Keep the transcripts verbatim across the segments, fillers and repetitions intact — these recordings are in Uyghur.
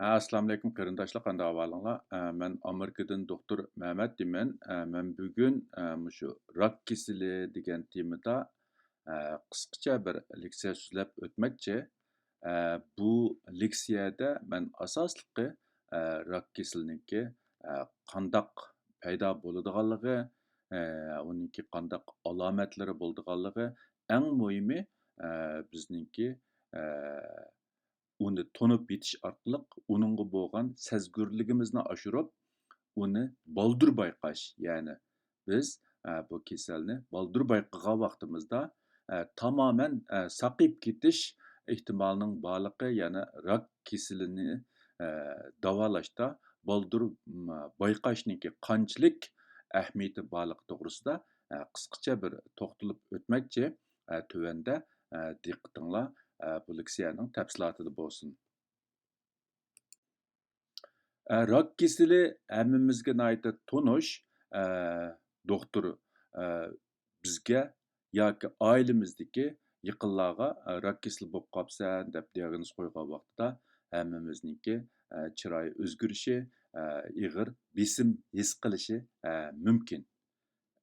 ھە، ئەسسالامۇئەلەيكۇم قېرىنداشلار، قانداق ئەھۋالىڭلار؟ ئە، مەن ئامېرىكىدىن دوختۇر مەمەت دېيمەن. ئە، مەن بۈگۈن، ئە، مۇشۇ راك كېسىلى دېگەن تېمىدا، ئە، قىسقىچە بىر لېكسىيە سۆزلەپ ئۆتمەكچى. ئە، بۇ لېكسىيەدە مەن ئاساسلىقى، ئە، راك كېسىلىنىڭكى، ئە، قانداق پەيدا بولىدىغانلىقى، ئە، ئۇنىڭكى قانداق ئالامەتلىرى بولىدىغانلىقى، ئەڭ مۇھىمى، ئە، بىزنىڭكى، ئە، ئۇنى تونۇپ يېتىش ئارقىلىق ئۇنىڭغا بولغان سەزگۈرلۈكىمىزنى ئاشۇرۇپ، ئۇنى بالدۇر بايقاش، يەنى بىز، ئە، بۇ كېسەلنى بالدۇر بايقىغان ۋاقتىمىزدا، ئە، تامامەن، ئە، ساقىيىپ كېتىش ئېھتىمالىنىڭ بارلىقى، يەنى راك كېسىلىنى، ئە، داۋالاشتا بالدۇر، م، بايقاشنىڭكى قانچىلىك ئەھمىيىتى بارلىقى توغرىسىدا، ئە، قىسقىچە بىر توختىلىپ ئۆتمەكچى. ئە، تۆۋەندە، ئە، دىققىتىڭلار، ئە، بۇ لېكسىيەنىڭ تەپسىلاتىدا بولسۇن. ئە، راك كېسىلى ھەممىمىزگە ناھايىتى تونۇش. ئە، دوختۇر، ئە، بىزگە ياكى ئائىلىمىزدىكى يېقىنلارغا، ئە، راك كېسىلى بولۇپ قاپسەن دەپ دىئاگنوز قويغان ۋاقتىدا ھەممىمىزنىڭكى، ئە، چىرايى ئۆزگىرىشى، ئە، ئېغىر بېسىم ھېس قىلىشى، ئە، مۇمكىن.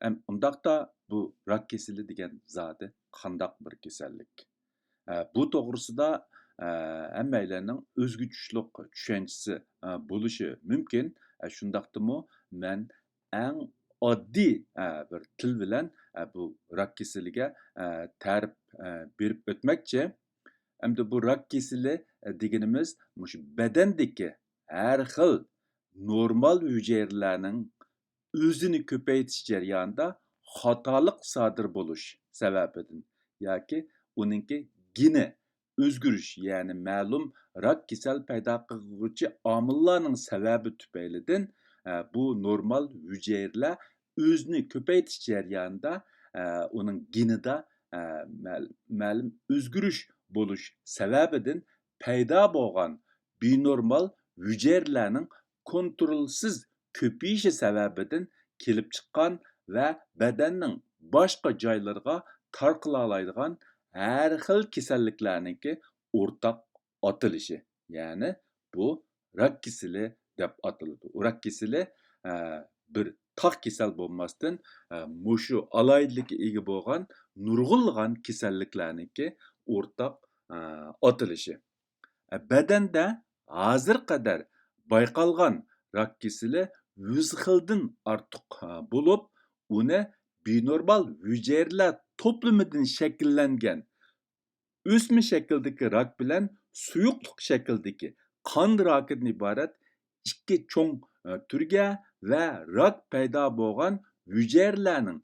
ئەم، ئۇنداقتا بۇ راك كېسىلى دېگەن زادى قانداق بىر كېسەللىك؟ ئە، بۇ توغرىسىدا، ئە، ھەممەيلەننىڭ ئۆزگىچىلىك چۈشەنچىسى، ئە، بولۇشى مۇمكىن. ئە، شۇنداقتىمۇ مەن ئەڭ ئاددىي، ئە، بىر تىل بىلەن، ئە، بۇ راك كېسىلىگە، ئە، تەرىپ، ئە، بېرىپ ئۆتمەكچى. ئەمدى بۇ راك كېسىلى، ئە، دېگىنىمىز مۇشۇ بەدەندىكى ھەر خىل نورمال ھۈجەيرىلەرنىڭ ئۆزىنى كۆپەيتىش جەريانىدا خاتالىق سادىر بولۇش سەۋەبىدىن ياكى ئۇنىڭكى گېنى ئۆزگىرىش، يەنى مەلۇم راك كېسەل پەيدا قىلغۇچى ئامىللارنىڭ سەۋەبى تۈپەيلىدىن، ئە، بۇ نورمال ھۈجەيرىلەر ئۆزىنى كۆپەيتىش جەريانىدا، ئە، ئۇنىڭ گېنىدا، ئە، مەل-، مەلۇم ئۆزگىرىش بولۇش سەۋەبىدىن پەيدا بولغان بىنورمال ھۈجەيرىلەرنىڭ كونترولسىز كۆپىيىشى سەۋەبىدىن كېلىپ چىققان ۋە بەدەننىڭ باشقا جايلىرىغا تارقىلالايدىغان ھەر خىل كېسەللىكلەرنىڭكى ئورتاق ئاتىلىشى. يەنى بۇ راك كېسىلى دەپ ئاتىلىدۇ. راك كېسىلى، ئە، بىر تاق كېسەل بولماستىن، ئە، مۇشۇ ئالاھىدىلىككە ئىگە بولغان نۇرغۇنلىغان كېسەللىكلەرنىڭكى ئورتاق، ئە، ئاتىلىشى. بەدەندە ھازىرغا قەدەر بايقالغان راك كېسىلى يۈز خىلدىن ئارتۇق بولۇپ، ئۇنى بىنورمال ھۈجەيرىلەر توپلىمىدىن شەكىللەنگەن ئۆسمە شەكىلدىكى راك بىلەن سۇيۇقلۇق شەكىلدىكى قان راكىدىن ئىبارەت ئىككى چوڭ، ئە، تۈرگە ۋە راك پەيدا بولغان ھۈجەيرىلەرنىڭ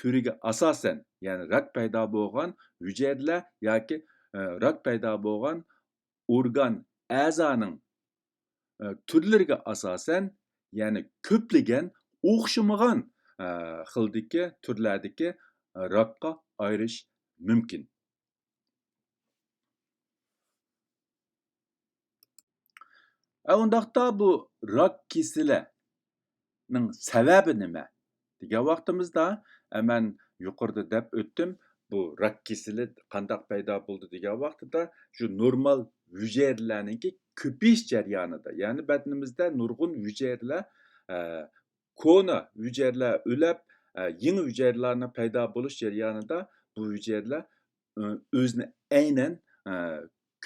تۈرىگە ئاساسەن، يەنى راك پەيدا بولغان ھۈجەيرىلەر ياكى، ئە، راك پەيدا بولغان ئورگان ئەزانىڭ، ئە، تۈرلىرىگە ئاساسەن، يەنى كۆپلىگەن ئوخشىمىغان، ئە، خىلدىكى تۈرلەردىكى، ئە، راكقا ئايرىش مۇمكىن. ئە، ئۇنداقتا بۇ راك كېسىلىنىڭ سەۋەبى نېمە دېگەن ۋاقتىمىزدا، ئە، مەن يۇقىرىدا دەپ ئۆتتۈم، بۇ راك كېسىلى قانداق پەيدا بولدى دېگەن ۋاقتىدا، شۇ نورمال ھۈجەيرىلەرنىڭكى كۆپىيىش جەريانىدا، يەنى بەدىنىمىزدە نۇرغۇن ھۈجەيرىلەر، ئە، كونا ھۈجەيرىلەر ئۆلەپ، ئە، يېڭى ھۈجەيرىلەرنىڭ پەيدا بولۇش جەريانىدا بۇ ھۈجەيرىلەر، ئۆ-، ئۆزىنى ئەينەن، ئە،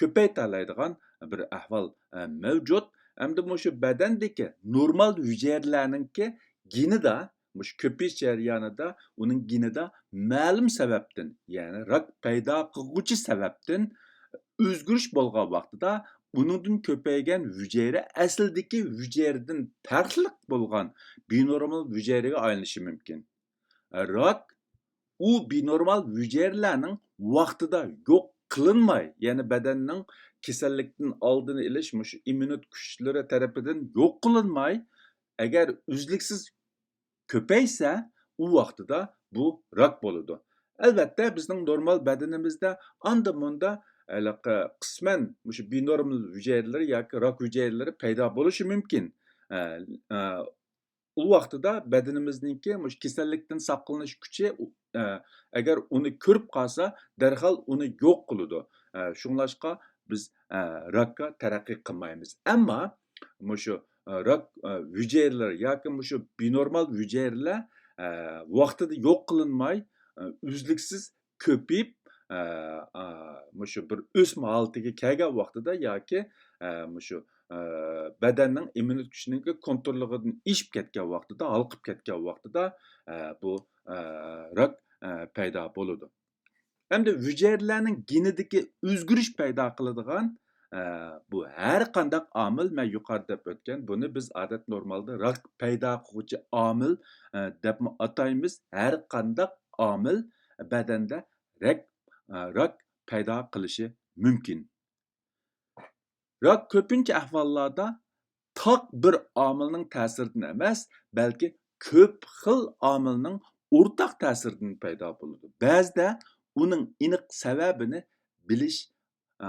كۆپەيتەلەيدىغان بىر ئەھۋال، ئە، مەۋجۇت. ئەمدى مۇشۇ بەدەندىكى نورمال ھۈجەيرىلەرنىڭكى گېنىدا، مۇشۇ كۆپىيىش جەريانىدا ئۇنىڭ گېنىدا مەلۇم سەۋەبتىن، يەنى راك پەيدا قىلغۇچى سەۋەبتىن ئۆزگىرىش بولغان ۋاقتىدا، ئۇنىڭدىن كۆپەيگەن ھۈجەيرە ئەسلىدىكى ھۈجەيرىدىن پەرقلىق بولغان بىنورمال ھۈجەيرىگە ئايلىنىشى مۈمكىن. راك ئۇ بىنورمال ھۈجەيرىلەرنىڭ ۋاقتىدا يوق قىلىنماي، يەنى بەدەننىڭ كېسەللىكتىن ئالدىنى ئېلىش مۇشۇ ئىممۇنىت كۈچلىرى تەرىپىدىن يوق قىلىنماي، ئەگەر ئۈزلۈكسىز كۆپەيسە، ئۇ ۋاقتىدا بۇ راك بولىدۇ. ئەلۋەتتە، بىزنىڭ نورمال بەدىنىمىزدە ئاندا-مۇندا ھېلىقى قىسمەن مۇشۇ بىنورمال ھۈجەيرىلىرى ياكى راك ھۈجەيرىلىرى پەيدا بولۇشى مۇمكىن. ئە، ئە، ئۇ ۋاقتىدا بەدىنىمىزنىڭكى مۇشۇ كېسەللىكتىن ساقلىنىش كۈچى، ئە، ئەگەر ئۇنى كۆرۈپ قالسا، دەرھال ئۇنى يوق قىلىدۇ. ئە، شۇڭلاشقا بىز، ئە، راكقا تەرەققىي قىلمايمىز. ئەمما مۇشۇ، ئە، راك، ئە، ھۈجەيرىلەر ياكى مۇشۇ بىنورمال ھۈجەيرىلەر، ئە، ۋاقتىدا يوق قىلىنماي، ئە، ئۈزلۈكسىز كۆپىيىپ، ئە، ئە، مۇشۇ بىر ئۆسمە ھالىتىگە كەلگەن ۋاقتىدا ياكى، ئە، مۇشۇ، ئە، بەدەننىڭ ئىممۇنىتېت كۈچىنىڭكى كونتروللۇقىدىن ئېشىپ كەتكەن ۋاقتىدا، ھالقىپ كەتكەن ۋاقتىدا، ئە، بۇ، ئە، راك، ئە، پەيدا بولىدۇ. ئەمدى ھۈجەيرىلەرنىڭ گېنىدىكى ئۆزگىرىش پەيدا قىلىدىغان، ئە، بۇ ھەر قانداق ئامىل، مەن يۇقىرىدا دەپ ئۆتكەن، بۇنى بىز ئادەت نورمالدا راك پەيدا قىلغۇچى ئامىل، ئە، دەپمۇ ئاتايمىز. ھەر قانداق ئامىل بەدەندە رەك-، ئە، راك پەيدا قىلىشى مۇمكىن. راك كۆپىنچە ئەھۋاللاردا تاق بىر ئامىلنىڭ تەسىرىدىن ئەمەس، بەلكى كۆپ خىل ئامىلنىڭ ئورتاق تەسىرىدىن پەيدا بولىدۇ. بەزىدە ئۇنىڭ ئېنىق سەۋەبىنى بىلىش، ئا،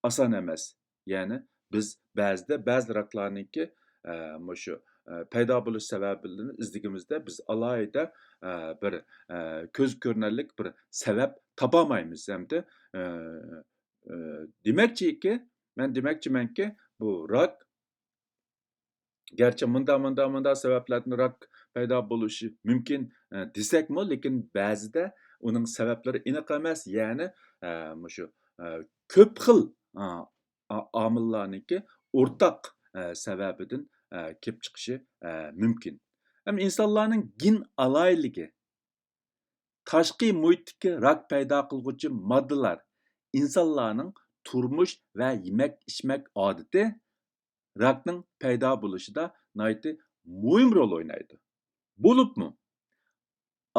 ئاسان ئەمەس. يەنى بىز بەزىدە بەزى راكلارنىڭكى، ئە، مۇشۇ، ئە، پەيدا بولۇش سەۋەبلىرىنى ئىزدىگىنىمىزدە بىز ئالاھىدە، ئە، بىر، ئە، كۆز كۆرۈنەرلىك بىر سەۋەب تاپالمايمىز ھەمدە، ئە، ئە، دېمەكچىكى، مەن دېمەكچىمەنكى، بۇ راك، گەرچە مۇندا، مۇندا، مۇندا سەۋەبلەردىن راك پەيدا بولۇشى مۇمكىن، ئە، دېسەكمۇ، لېكىن بەزىدە ئۇنىڭ سەۋەبلىرى ئېنىق ئەمەس، يەنى، ئە، مۇشۇ، ئە، كۆپ خىل، ئا، ئا-، ئامىللارنىڭكى ئورتاق، ئە، سەۋەبىدىن، ئە، كېلىپ چىقىشى، ئە، مۇمكىن. ھەم ئىنسانلارنىڭ گېن ئالاھىدىلىكى، تاشقى مۇھىتتىكى راك پەيدا قىلغۇچى ماددىلار، ئىنسانلارنىڭ تۇرمۇش ۋە يېمەك-ئىچمەك ئادىتى راكنىڭ پەيدا بولۇشىدا ناھايىتى مۇھىم رول ئوينايدۇ. بولۇپمۇ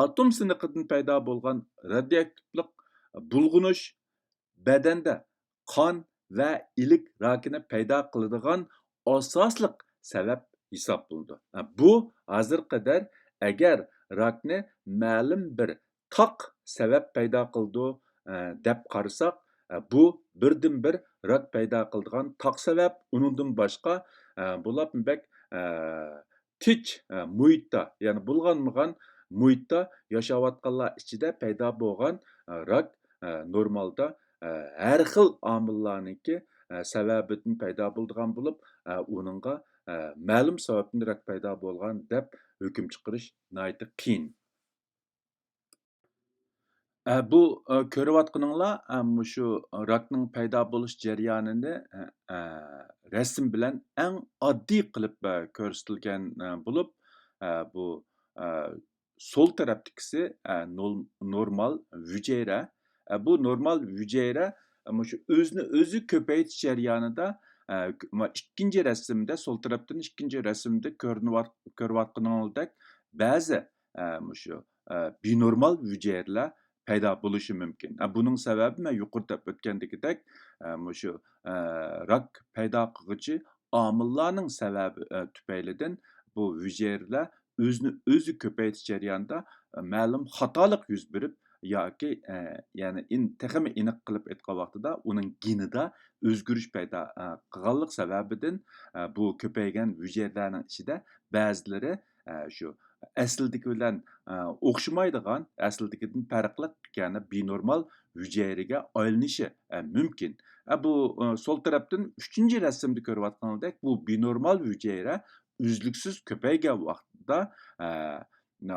ئاتوم سىنىقىدىن پەيدا بولغان رادىيوئاكتىپلىق بۇلغىنىش بەدەندە قان ۋە ئىلىك راكىنى پەيدا قىلىدىغان ئاساسلىق سەۋەب ھېسابلىنىدۇ. بۇ ھازىرغا قەدەر ئەگەر راكنى مەلۇم بىر تاق سەۋەب پەيدا قىلىدۇ، ئە، دەپ قارىساق، ئە، بۇ بىردىنبىر راك پەيدا قىلىدىغان تاق سەۋەب، ئۇنىڭدىن باشقا، ئە، بولۇپمۇ بەك، ئە، تىچ، ئە، مۇھىتتا، يەنى بۇلغانمىغان مۇھىتتا ياشاۋاتقانلار ئىچىدە پەيدا بولغان، ئە، راك، ئە، نورمالدا، ئە، ھەر خىل ئامىللارنىڭكى، ئە، سەۋەبىدىن پەيدا بولىدىغان بولۇپ، ئە، ئۇنىڭغا، ئە، مەلۇم سەۋەبتىن راك پەيدا بولغان دەپ ھۆكۈم چىقىرىش ناھايىتى قىيىن. ئە، بۇ، ئە، كۆرۈۋاتقىنىڭلار، ئە، مۇشۇ راكنىڭ پەيدا بولۇش جەريانىنى، ئە، ئە، رەسىم بىلەن ئەڭ ئاددىي قىلىپ، ئە، كۆرسىتىلگەن، ئە، بولۇپ، ئە، بۇ، ئە، سول تەرەپتىكىسى، ئە، نول-، نورمال ھۈجەيرە. ئە، بۇ نورمال ھۈجەيرە، ئە، مۇشۇ ئۆزىنى ئۆزى كۆپەيتىش جەريانىدا، ئە، ك-، ما-، ئىككىنچى رەسىمدە، سول تەرەپتىن ئىككىنچى رەسىمدە كۆرۈنۈۋات-، كۆرۈۋاتقىنىڭىزدەك بەزى، ئە، مۇشۇ، ئە، بىنورمال ھۈجەيرىلەر پەيدا بولۇشى مۇمكىن. ئە، بۇنىڭ سەۋەبى مەن يۇقىرىدا دەپ ئۆتكەندىكىدەك، ئە، مۇشۇ، ئە، راك پەيدا قىلغۇچى ئامىللارنىڭ سەۋەبى، ئە، تۈپەيلىدىن بۇ ھۈجەيرىلەر ئۆزىنى ئۆزى كۆپەيتىش جەريانىدا، ئە، مەلۇم خاتالىق يۈز بېرىپ ياكى، ئە، يەنى ئېن-، تېخىمۇ ئېنىق قىلىپ ئېيتقان ۋاقتىدا ئۇنىڭ گېنىدا ئۆزگىرىش پەيدا، ئە، قىلغانلىق سەۋەبىدىن، ئە، بۇ كۆپەيگەن ھۈجەيرىلەرنىڭ ئىچىدە بەزىلىرى، ئە، شۇ ئەسلىدىكى بىلەن، ئە، ئوخشىمايدىغان، ئەسلىدىكىدىن پەرقلىق، يەنى بىنورمال ھۈجەيرىگە ئايلىنىشى، ئە، مۇمكىن. ئە، بۇ، ئە، سول تەرەپتىن ئۈچىنچى رەسىمدە كۆرۈۋاتقىنىڭدەك، بۇ بىنورمال ھۈجەيرە ئۈزلۈكسىز كۆپەيگەن ۋاقتىدا، ئە،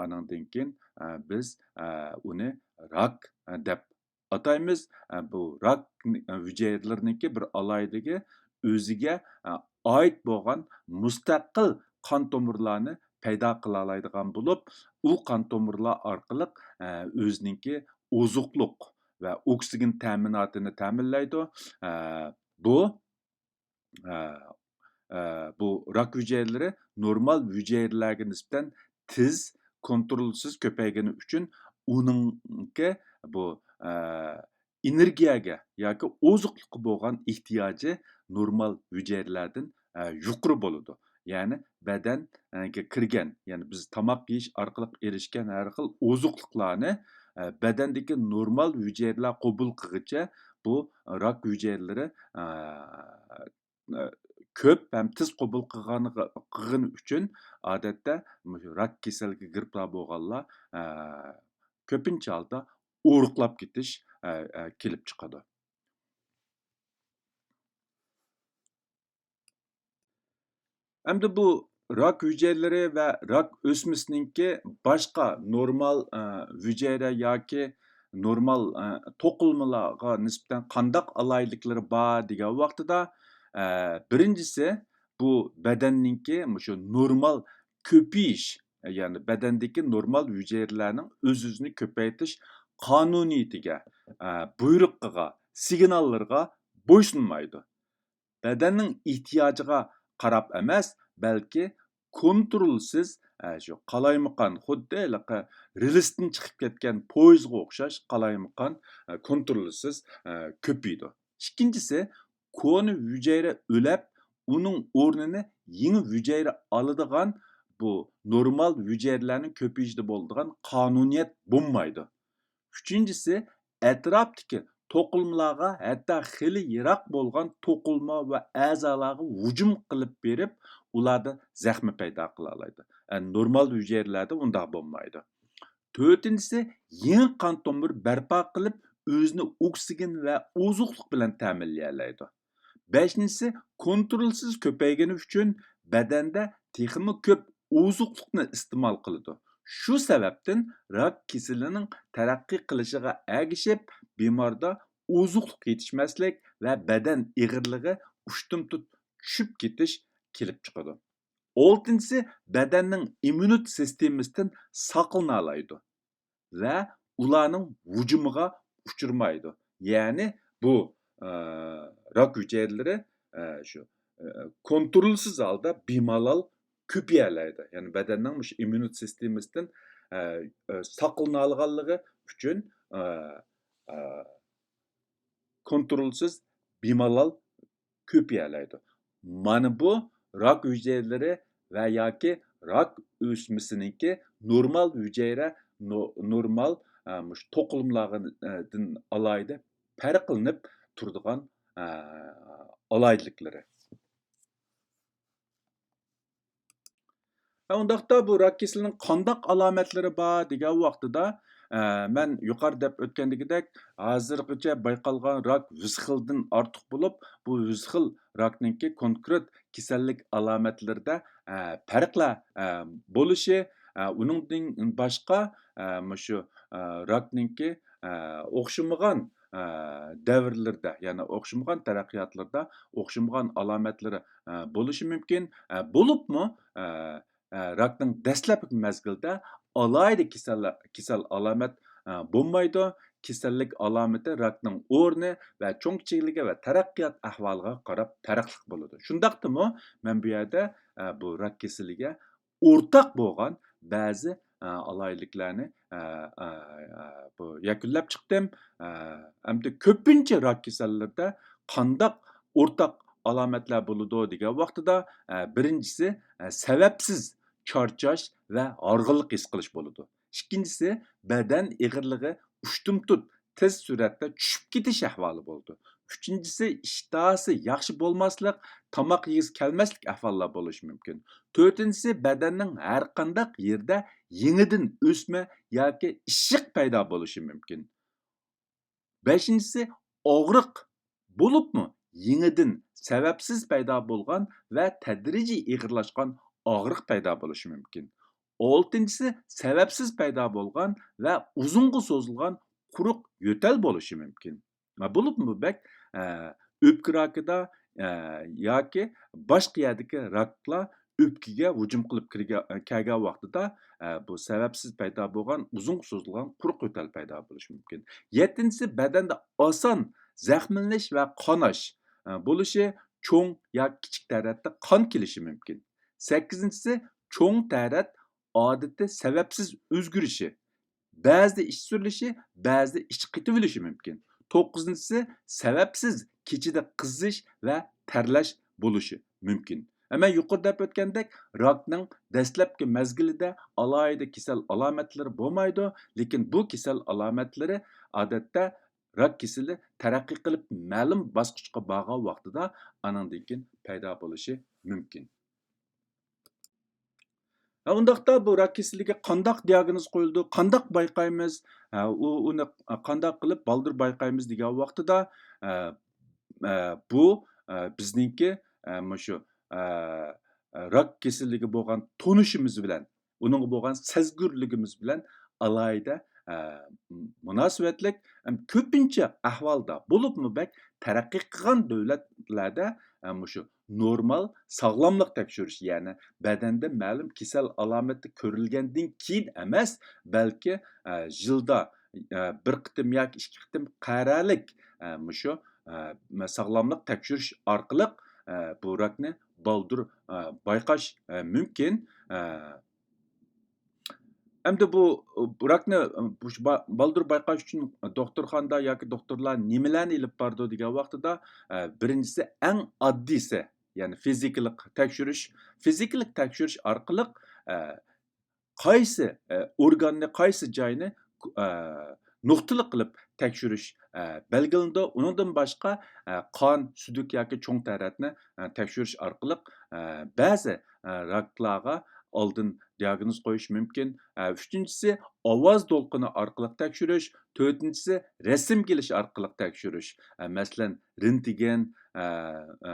ئانىڭدىن كېيىن، ئە، بىز، ئە، ئۇنى راك، ئە، دەپ ئاتايمىز. ئە، بۇ راك، ئە، ھۈجەيرىلىرىنىڭكى بىر ئالاھىدىلىكى ئۆزىگە، ئە، ئائىت بولغان مۇستەقىل قان تومۇرلارنى پەيدا قىلالايدىغان بولۇپ، ئۇ قان تومۇرلار ئارقىلىق، ئە، ئۆزىنىڭكى ئوزۇقلۇق ۋە ئوكسىگېن تەمىناتىنى تەمىنلەيدۇ. ئە، بۇ، ئە، ئە، بۇ راك ھۈجەيرىلىرى نورمال ھۈجەيرىلەرگە نىسبەتەن تېز، كونترولسىز كۆپەيگىنى ئۈچۈن ئۇنىڭكى بۇ، ئە، ئېنېرگىيەگە ياكى ئوزۇقلۇققا بولغان ئېھتىياجى نورمال ھۈجەيرىلەردىن، ئە، يۇقىرى بولىدۇ. يەنى بەدەنگە كىرگەن، يەنى بىز تاماق يېيىش ئارقىلىق ئېرىشكەن ھەر خىل ئوزۇقلۇقلارنى، ئە، بەدەندىكى نورمال ھۈجەيرىلەر قوبۇل قىلغۇچە بۇ راك ھۈجەيرىلىرى، ئە، ئە، كۆپ ھەم تېز قوبۇل قىلغانغا-، قىلغىنى ئۈچۈن، ئادەتتە مۇشۇ راك كېسەلگە گىرىپتار بولغانلار، ئە، كۆپىنچە ھالدا ئورۇقلاپ كېتىش، ئە، ئە، كېلىپ چىقىدۇ. ئەمدى بۇ راك ھۈجەيرىلىرى ۋە راك ئۆسمىسىنىڭكى باشقا نورمال، ئە، ھۈجەيرە ياكى نورمال، ئە، توقۇلمىلارغا نىسبەتەن قانداق ئالاھىدىلىكلىرى بار دېگەن ۋاقتىدا، ئە، بىرىنچىسى، بۇ بەدەننىڭكى مۇشۇ نورمال كۆپىيىش، يەنى بەدەندىكى نورمال ھۈجەيرىلەرنىڭ ئۆز-ئۆزىنى كۆپەيتىش قانۇنىيىتىگە، ئە، بۇيرۇقىغا، سىگناللىرىغا بويسۇنمايدۇ. بەدەننىڭ ئېھتىياجىغا قاراپ ئەمەس، بەلكى كونترولسىز، ئە، شۇ قالايمىقان، خۇددى ھېلىقى رېلىستىن چىقىپ كەتكەن پويىزغا ئوخشاش قالايمىقان، ئە، كونترولسىز، ئە، كۆپىيىدۇ. ئىككىنچىسى، كونا ھۈجەيرە ئۆلەپ، ئۇنىڭ ئورنىنى يېڭى ھۈجەيرە ئالىدىغان بۇ نورمال ھۈجەيرىلەرنىڭ كۆپىيىشىدە بولىدىغان قانۇنىيەت بولمايدۇ. ئۈچىنچىسى، ئەتراپتىكى توقۇلمىلارغا، ھەتتا خېلى يىراق بولغان توقۇلما ۋە ئەزالارغا ھۇجۇم قىلىپ بېرىپ، ئۇلاردا زەخمە پەيدا قىلالايدۇ. ئە، نورمال ھۈجەيرىلەردە ئۇنداق بولمايدۇ. تۆتىنچىسى، يېڭى قان تومۇر بەرپا قىلىپ، ئۆزىنى ئوكسىگېن ۋە ئوزۇقلۇق بىلەن تەمىنلىيەلەيدۇ. بەشىنچىسى، كونترولسىز كۆپەيگىنى ئۈچۈن بەدەندە تېخىمۇ كۆپ ئوزۇقلۇقنى ئىستېمال قىلىدۇ. شۇ سەۋەبتىن راك كېسىلىنىڭ تەرەققىي قىلىشىغا ئەگىشىپ، بىماردا ئوزۇقلۇق يېتىشمەسلىك ۋە بەدەن ئېغىرلىقى ئۇشتۇمتۇت چۈشۈپ كېتىش كېلىپ چىقىدۇ. ئالتىنچىسى، بەدەننىڭ ئىممۇنىت سىستېمىسىدىن ساقلىنالايدۇ ۋە ئۇلارنىڭ ھۇجۇمىغا ئۇچرىمايدۇ. يەنى بۇ، ئە، راك ھۈجەيرىلىرى، ئە، شۇ، ئە، كونترولسىز ھالدا بىمالال كۆپىيەلەيدۇ. يەنى بەدەننىڭ مۇشۇ ئىممۇنىت سىستېمىسىدىن، ئە، ئە، ساقلىنالىغانلىقى ئۈچۈن، ئە، ئە، كونترولسىز بىمالال كۆپىيەلەيدۇ. مانا بۇ راك ھۈجەيرىلىرى ۋە ياكى راك ئۆسمىسىنىڭكى نورمال ھۈجەيرە، نو-، نورمال، ئە، مۇشۇ توقۇلمىلاردىن ئالاھىدە پەرقلىنىپ تۇرىدىغان، ئە، ئالاھىدىلىكلىرى. ھە، ئۇنداقتا بۇ راك كېسىلىنىڭ قانداق ئالامەتلىرى بار دېگەن ۋاقتىدا، ئە، مەن يۇقىرىدا دەپ ئۆتكەندىكىدەك، ھازىرغىچە بايقالغان راك يۈز خىلدىن ئارتۇق بولۇپ، بۇ يۈز خىل راكنىڭكى كونكرېت كېسەللىك ئالامەتلىرىدە، ئە، پەرقلەر، ئە، بولۇشى، ئە، ئۇنىڭدىن باشقا، ئە، مۇشۇ، ئە، راكنىڭكى، ئە، ئوخشىمىغان، ئە، دەۋرلىرىدە، يەنى ئوخشىمىغان تەرەققىياتلىرىدا ئوخشىمىغان ئالامەتلىرى، ئە، بولۇشى مۇمكىن. ئە، بولۇپمۇ، ئە، ئە، راكنىڭ دەسلەپكى مەزگىلىدە ئالاھىدە كېسەل، كېسەل ئالامەت، ئە، بولمايدۇ. كېسەللىك ئالامىتى راكنىڭ ئورنى ۋە چوڭ كىچىكلىكى ۋە تەرەققىيات ئەھۋالىغا قاراپ پەرقلىق بولىدۇ. شۇنداقتىمۇ، مەن بۇ يەردە، ئە، بۇ راك كېسىلىگە ئورتاق بولغان بەزى، ئە، ئالاھىدىلىكلەرنى، ئە، ئە، ئە، بۇ يەكۈنلەپ چىقتىم. ئە، ئەمدى كۆپىنچە راك كېسەللىرىدە قانداق ئورتاق ئالامەتلەر بولىدۇ دېگەن ۋاقتىدا، ئە، بىرىنچىسى، ئە، سەۋەبسىز چارچاش ۋە ھارغىنلىق ھېس قىلىش بولىدۇ. ئىككىنچىسى، بەدەن ئېغىرلىقى ئۇشتۇمتۇت تېز سۈرئەتتە چۈشۈپ كېتىش ئەھۋالى بولىدۇ. ئۈچىنچىسى، ئىشتىھاسى ياخشى بولماسلىق، تاماق يېگۈسى كەلمەسلىك ئەھۋاللار بولۇشى مۇمكىن. تۆتىنچىسى، بەدەننىڭ ھەر قانداق يېرىدە يېڭىدىن ئۆسمە ياكى ئىششىق پەيدا بولۇشى مۇمكىن. بەشىنچىسى، ئاغرىق، بولۇپمۇ يېڭىدىن سەۋەبسىز پەيدا بولغان ۋە تەدرىجىي ئېغىرلاشقان ئاغرىق پەيدا بولۇشى مۇمكىن. ئالتىنچىسى، سەۋەبسىز پەيدا بولغان ۋە ئۇزۇنغا سوزۇلغان قۇرۇق يۆتەل بولۇشى مۇمكىن. ۋە بولۇپمۇ بەك، ئە، ئۆپكە راكىدا، ئە، ياكى باشقا يەردىكى راكلار ئۆپكىگە ھۇجۇم قىلىپ كىرگە-، كەلگەن ۋاقتىدا، ئە، بۇ سەۋەبسىز پەيدا بولغان ئۇزۇنغا سوزۇلغان قۇرۇق يۆتەل پەيدا بولۇشى مۇمكىن. يەتتىنچىسى، بەدەندە ئاسان زەخىملىنىش ۋە قاناش، ئە، بولۇشى، چوڭ ياكى كىچىك تەرەتتە قان كېلىشى مۇمكىن. سەككىزىنچىسى، چوڭ تەرەت ئادىتى سەۋەبسىز ئۆزگىرىشى، بەزىدە ئىچ سۈرۈلۈشى، بەزىدە ئىچ قېتىۋېلىشى مۇمكىن. توققۇزىنچىسى، سەۋەبسىز كېچىدە قىزىش ۋە تەرلەش بولۇشى مۇمكىن. ھە، مەن يۇقىرىدا دەپ ئۆتكەندەك، راكنىڭ دەسلەپكى مەزگىلىدە ئالاھىدە كېسەل ئالامەتلىرى بولمايدۇ، لېكىن بۇ كېسەل ئالامەتلىرى ئادەتتە راك كېسىلى تەرەققىي قىلىپ مەلۇم باسقۇچقا بارغان ۋاقتىدا ئانىڭدىن كېيىن پەيدا بولۇشى مۇمكىن. ھە، ئۇنداقتا بۇ راك كېسىلىگە قانداق دىئاگنوز قويۇلىدۇ، قانداق بايقايمىز، ھە، ئۇ، ئۇنى قانداق قىلىپ بالدۇر بايقايمىز دېگەن ۋاقتىدا، ئە، ئە، بۇ، ئە، بىزنىڭكى، ئە، مۇشۇ، ئە، راك كېسىلىگە بولغان تونۇشىمىز بىلەن، ئۇنىڭغا بولغان سەزگۈرلۈكىمىز بىلەن ئالاھىدە، ئە، مۇناسىۋەتلىك. ھەم كۆپىنچە ئەھۋالدا، بولۇپمۇ بەك تەرەققىي قىلغان دۆلەتلەردە، ئە، مۇشۇ نورمال ساغلاملىق تەكشۈرۈش، يەنى بەدەندە مەلۇم كېسەل ئالامىتى كۆرۈلگەندىن كېيىن ئەمەس، بەلكى، ئە، يىلدا، ئە، بىر قېتىم ياكى ئىككى قېتىم قەرەلىك، ئە، مۇشۇ، ئە، ساغلاملىق تەكشۈرۈش ئارقىلىق، ئە، بۇ راكنى بالدۇر، ئە، بايقاش، ئە، مۇمكىن. ئە، ئەمدى بۇ، بۇ راكنى، بۇ با-، بالدۇر بايقاش ئۈچۈن دوختۇرخانىدا ياكى دوختۇرلار نېمىلەرنى ئېلىپ بارىدۇ دېگەن ۋاقتىدا، ئە، بىرىنچىسى، ئەڭ ئاددىيسى، يەنى فىزىكىلىق تەكشۈرۈش. فىزىكىلىق تەكشۈرۈش ئارقىلىق، ئە، قايسى، ئە، ئورگاننى، قايسى جاينى، ئە، نۇقتىلىق قىلىپ تەكشۈرۈش، ئە، بەلگىلىنىدۇ. ئۇنىڭدىن باشقا، ئە، قان، سۈدۈك ياكى چوڭ تەرەتنى، ئە، تەكشۈرۈش ئارقىلىق، ئە، بەزى، ئە، راكلارغا ئالدىن دىئاگنوز قويۇش مۇمكىن. ئە، ئۈچىنچىسى، ئاۋاز دولقۇنى ئارقىلىق تەكشۈرۈش. تۆتىنچىسى، رەسىمگە ئېلىش ئارقىلىق تەكشۈرۈش. ئە، مەسىلەن، رېنتگېن، ئە، ئە،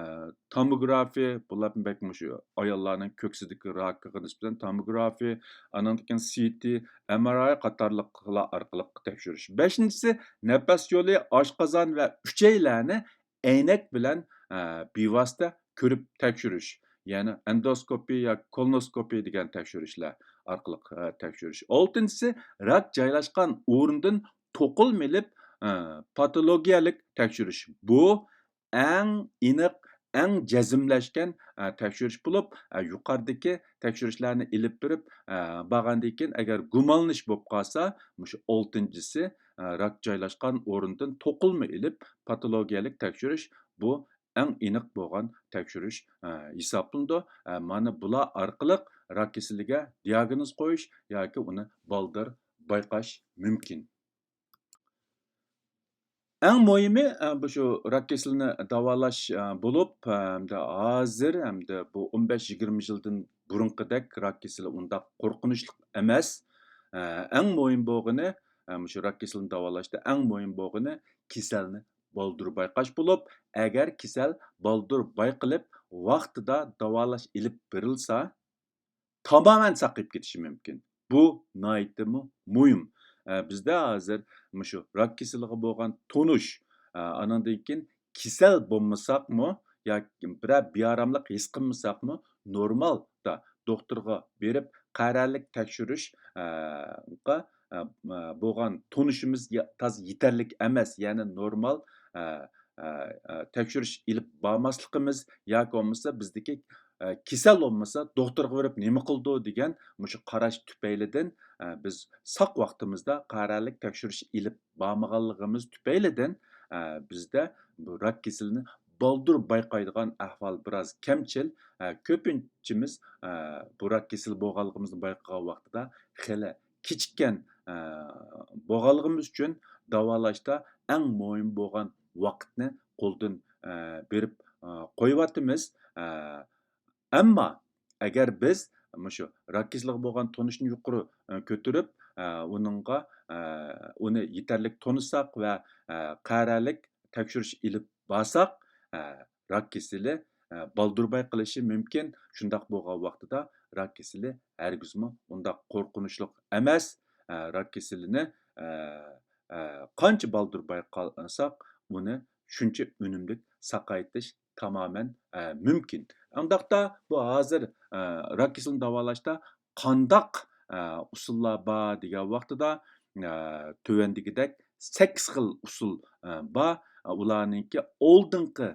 توموگرافى، بۇلار بەك مۇشۇ ئاياللارنىڭ كۆكسىدىكى راكىغا نىسبەتەن توموگرافى، ئانىڭدىن كېيىن سىتى، ئېمئارئاي قاتارلىقلار ئارقىلىق تەكشۈرۈش. بەشىنچىسى، نەپەس يولى، ئاشقازان ۋە ئۈچەيلەرنى ئەينەك بىلەن، ئە، بىۋاسىتە كۆرۈپ تەكشۈرۈش، يەنى ئەندوسكوپىيە ياكى كولونوسكوپىيە دېگەن تەكشۈرۈشلەر ئارقىلىق، ئە، تەكشۈرۈش. ئالتىنچىسى، راك جايلاشقان ئورۇندىن توقۇلما ئېلىپ، ئە، پاتولوگىيەلىك تەكشۈرۈش. بۇ ئەڭ ئېنىق، ئەڭ جەزملەشكەن، ئە، تەكشۈرۈش بولۇپ، ئە، يۇقىرىدىكى تەكشۈرۈشلەرنى ئېلىپ بېرىپ، ئە، بارغاندىن كېيىن، ئەگەر گۇمانلىنىش بولۇپ قالسا، مۇشۇ ئالتىنچىسى، ئە، راك جايلاشقان ئورۇندىن توقۇلما ئېلىپ، پاتولوگىيەلىك تەكشۈرۈش، بۇ ئەڭ ئېنىق بولغان تەكشۈرۈش، ئە، ھېسابلىنىدۇ. ئە، مانا بۇلار ئارقىلىق راك كېسىلىگە دىئاگنوز قويۇش ياكى ئۇنى بالدۇر بايقاش مۇمكىن. ئەڭ مۇھىمى، ئە، بۇ شۇ راك كېسىلىنى داۋالاش، ئە، بولۇپ، ئە، ھەمدە ھازىر، ھەمدە بۇ ئون بەش يىگىرمە يىلدىن بۇرۇنقىدەك راك كېسىلى ئۇنداق قورقۇنچلۇق ئەمەس. ئە، ئەڭ مۇھىم بولغىنى، ئە، مۇشۇ راك كېسىلىنى داۋالاشتا ئەڭ مۇھىم بولغىنى كېسەلنى بالدۇر بايقاش بولۇپ، ئەگەر كېسەل بالدۇر بايقىلىپ، ۋاقتىدا داۋالاش ئېلىپ بېرىلسا، تامامەن ساقىيىپ كېتىشى مۇمكىن. بۇ ناھايىتىمۇ مۇھىم. ئە، بىزدە ھازىر مۇشۇ راك كېسىلىگە بولغان تونۇش، ئە، ئانىڭدىن كېيىن كېسەل بولمىساقمۇ ياكى بىرەر بىئاراملىق ھېس قىلمىساقمۇ، نورمالدا دوختۇرغا بېرىپ قەرەللىك تەكشۈرۈش، ئە، قا-، ئە، ئە، بولغان تونۇشىمىز يا-، تازا يېتەرلىك ئەمەس، يەنى نورمال، ئە، ئە، ئە، تەكشۈرۈش ئېلىپ بارماسلىقىمىز ياكى بولمىسا بىزدىكى، ئە، كېسەل بولمىسا دوختۇرغا بېرىپ نېمە قىلىدۇ دېگەن مۇشۇ قاراش تۈپەيلىدىن، ئە، بىز ساق ۋاقتىمىزدا قەرەللىك تەكشۈرۈش ئېلىپ بارمىغانلىقىمىز تۈپەيلىدىن، ئە، بىزدە بۇ راك كېسىلىنى بالدۇر بايقايدىغان ئەھۋال بىراز كەمچىل. ئە، كۆپىنچىمىز، ئە، بۇ راك كېسىلى بولغانلىقىمىزنى بايقىغان ۋاقتىدا خېلى كېچىككەن، ئە، بولغانلىقىمىز ئۈچۈن داۋالاشتا ئەڭ مۇھىم بولغان ۋاقىتنى قولدىن، ئە، بېرىپ، ئە، قويۇۋاتىمىز. ئە، ئەمما ئەگەر بىز مۇشۇ راك كېسىلىگە بولغان تونۇشنى يۇقىرى، ئە، كۆتۈرۈپ، ئە، ئۇنىڭغا، ئە، ئۇنى يېتەرلىك تونۇساق ۋە، ئە، قەرەلىك تەكشۈرۈش ئېلىپ بارساق، ئە، راك كېسىلى، ئە، بالدۇر بايقىلىشى مۇمكىن. شۇنداق بولغان ۋاقتىدا راك كېسىلى ھەرگىزمۇ ئۇنداق قورقۇنچلۇق ئەمەس. ئە، راك كېسىلىنى، ئە، ئە، قانچە بالدۇر بايقالساق، ئۇنى شۇنچە ئۈنۈملۈك ساقايتىش تامامەن، ئە، مۇمكىن. ئۇنداقتا بۇ ھازىر، ئە، راك كېسىلىنى داۋالاشتا قانداق، ئە، ئۇسۇللار بار دېگەن ۋاقتىدا، ئە، تۆۋەندىكىدەك سەككىز خىل ئۇسۇل، ئە، بار. ئۇلارنىڭكى ئالدىنقى،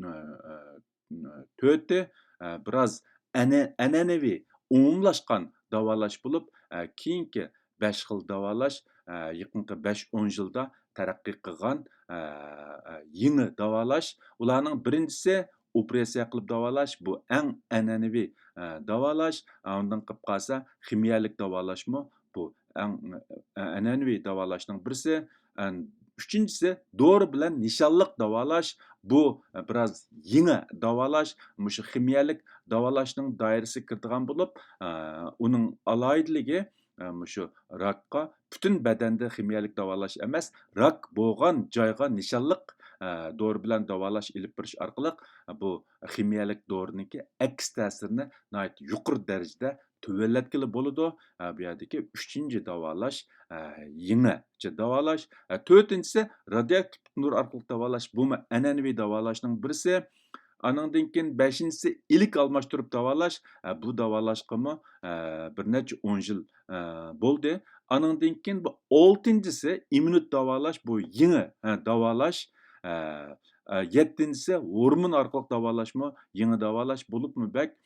ئە، ئە، تۆتى، ئە، بىراز ئەنە-، ئەنئەنىۋى ئومۇملاشقان داۋالاش بولۇپ، ئە، كېيىنكى بەش خىل داۋالاش، ئە، يېقىنقى بەش ئون يىلدا تەرەققىي قىلغان، ئە، ئە، يېڭى داۋالاش. ئۇلارنىڭ بىرىنچىسى ئوپېراتسىيە قىلىپ داۋالاش، بۇ ئەڭ ئەنئەنىۋى، ئە، داۋالاش. ئاندىن قىلىپ قالسا خىمىيەلىك داۋالاشمۇ بۇ ئەڭ، ئە، ئەنئەنىۋى داۋالاشنىڭ بىرسى. ئەن-، ئۈچىنچىسى، دورا بىلەن نىشانلىق داۋالاش، بۇ، ئە، بىراز يېڭى داۋالاش، مۇشۇ خىمىيەلىك داۋالاشنىڭ دائىرىسىگە كىرىدىغان بولۇپ، ئە، ئۇنىڭ ئالاھىدىلىكى، ئە، مۇشۇ راكقا پۈتۈن بەدەندە خىمىيەلىك داۋالاش ئەمەس، راك بولغان جايغا نىشانلىق، ئە، دورا بىلەن داۋالاش ئېلىپ بېرىش ئارقىلىق، ئە، بۇ خىمىيەلىك دورىنىڭكى ئەكس تەسىرىنى ناھايىتى يۇقىرى دەرىجىدە تۆۋەنلەتكىلى بولىدۇ. ئە، بۇ يەردىكى ئۈچىنچى داۋالاش، ئە، يېڭىچە داۋالاش. ئە، تۆتىنچىسى، رادىيوئاكتىپ نۇر ئارقىلىق داۋالاش. بۇمۇ ئەنئەنىۋى داۋالاشنىڭ بىرسى. ئانىڭدىن كېيىن بەشىنچىسى، ئىلىك ئالماشتۇرۇپ داۋالاش. ئە، بۇ داۋالاشقىمۇ، ئە، بىر نەچچە ئون يىل، ئە، بولدى. ئانىڭدىن كېيىن بۇ ئالتىنچىسى، ئىممۇنىت داۋالاش، بۇ يېڭى، ئە، داۋالاش. ئە، ئە، يەتتىنچىسى، ھورمون ئارقىلىق داۋالاشمۇ يېڭى داۋالاش بولۇپمۇ بەك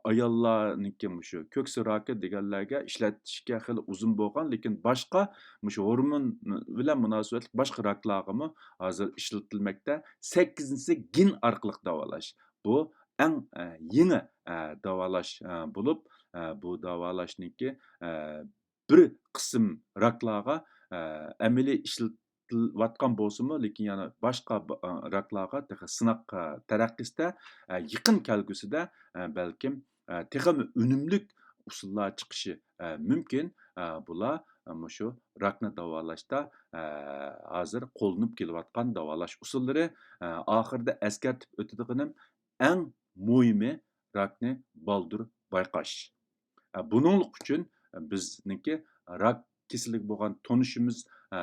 ئاياللارنىڭكى مۇشۇ كۆكسى راكى دېگەنلەرگە ئىشلىتىشكە خېلى ئۇزۇن بولغان، لېكىن باشقا مۇشۇ ھورمون بىلەن مۇناسىۋەتلىك باشقا راكلارغىمۇ ھازىر ئىشلىتىلمەكتە. سەككىزىنچىسى، گېن ئارقىلىق داۋالاش. بۇ ئەڭ، ئە، يېڭى، ئە، داۋالاش، ئە، بولۇپ، ئە، بۇ داۋالاشنىڭكى، ئە، بىر قىسىم راكلارغا، ئە، ئەمەلىي ئىشلىتىلىۋاتقان بولسىمۇ، لېكىن يەنە باشقا ب-، ئە، راكلارغا تېخى سىناق، ئە، تەرەققىسىدە، ئە، يېقىن كەلگۈسىدە، ئە، بەلكىم، ئە، تېخىمۇ ئۈنۈملۈك ئۇسۇللار چىقىشى، ئە، مۇمكىن. ئە، بۇلار، ئە، مۇشۇ راكنى داۋالاشتا، ئە، ھازىر قوللىنىپ كېلىۋاتقان داۋالاش ئۇسۇللىرى. ئە، ئاخىرىدا ئەسكەرتىپ ئۆتىدىغىنىم، ئەڭ مۇھىمى راكنى بالدۇر بايقاش. ئە، بۇنىڭلىق ئۈچۈن بىزنىڭكى راك كېسىلىگە بولغان تونۇشىمىز، ئە،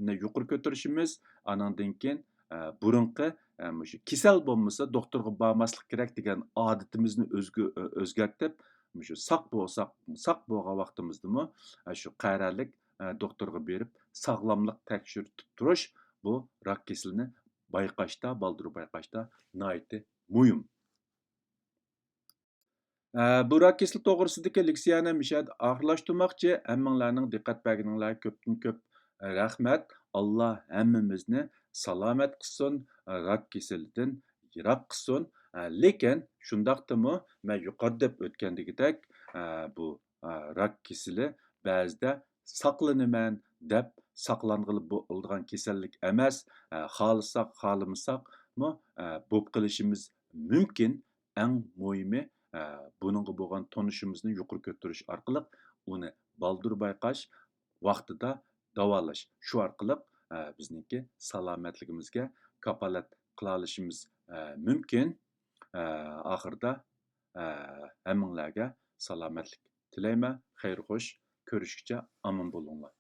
نى يۇقىرى كۆتۈرۈشىمىز، ئانىڭدىن كېيىن، ئە، بۇرۇنقى، ئە، مۇشۇ كېسەل بولمىسا دوختۇرغا بارماسلىق كېرەك دېگەن ئادىتىمىزنى ئۆزگە-، ئۆزگەرتىپ، مۇشۇ ساق بولساق، ساق بولغان ۋاقتىمىزدىمۇ، ئە، شۇ قەرەللىك، ئە، دوختۇرغا بېرىپ ساغلاملىق تەكشۈرتۈپ تۇرۇش، بۇ راك كېسىلىنى بايقاشتا، بالدۇر بايقاشتا ناھايىتى مۇھىم. ئە، بۇ راك كېسىلى توغرىسىدىكى لېكسىيەنى مۇشۇ يەردە ئاخىرلاشتۇرماقچى. ھەممىڭلارنىڭ دىققەت بەرگىنىڭلارغا كۆپتىن كۆپ رەھمەت. ئاللا ھەممىمىزنى سالامەت قىلسۇن، راك كېسىلىدىن يىراق قىلسۇن. ئە، لېكىن شۇنداقتىمۇ مەن يۇقىرىدا دەپ ئۆتكەندىكىدەك، ئە، بۇ، ئە، راك كېسىلى بەزىدە ساقلىنىمەن دەپ ساقلانغىلى بولىدىغان كېسەللىك ئەمەس. ئە، خالىساق، خالىمىساقمۇ، ئە، بولۇپ قېلىشىمىز مۇمكىن. ئەڭ مۇھىمى، ئە، بۇنىڭغا بولغان تونۇشىمىزنى يۇقىرى كۆتۈرۈش ئارقىلىق ئۇنى بالدۇر بايقاش، ۋاقتىدا داۋالاش. شۇ ئارقىلىق، ئە، بىزنىڭكى سالامەتلىكىمىزگە كاپالەت قىلالىشىمىز، ئە، مۇمكىن. ئە، ئاخىرىدا، ئە، ھەممىڭلارگە سالامەتلىك تىلەيمەن. خەير خوش، كۆرۈشكىچە ئامان بولۇڭلار.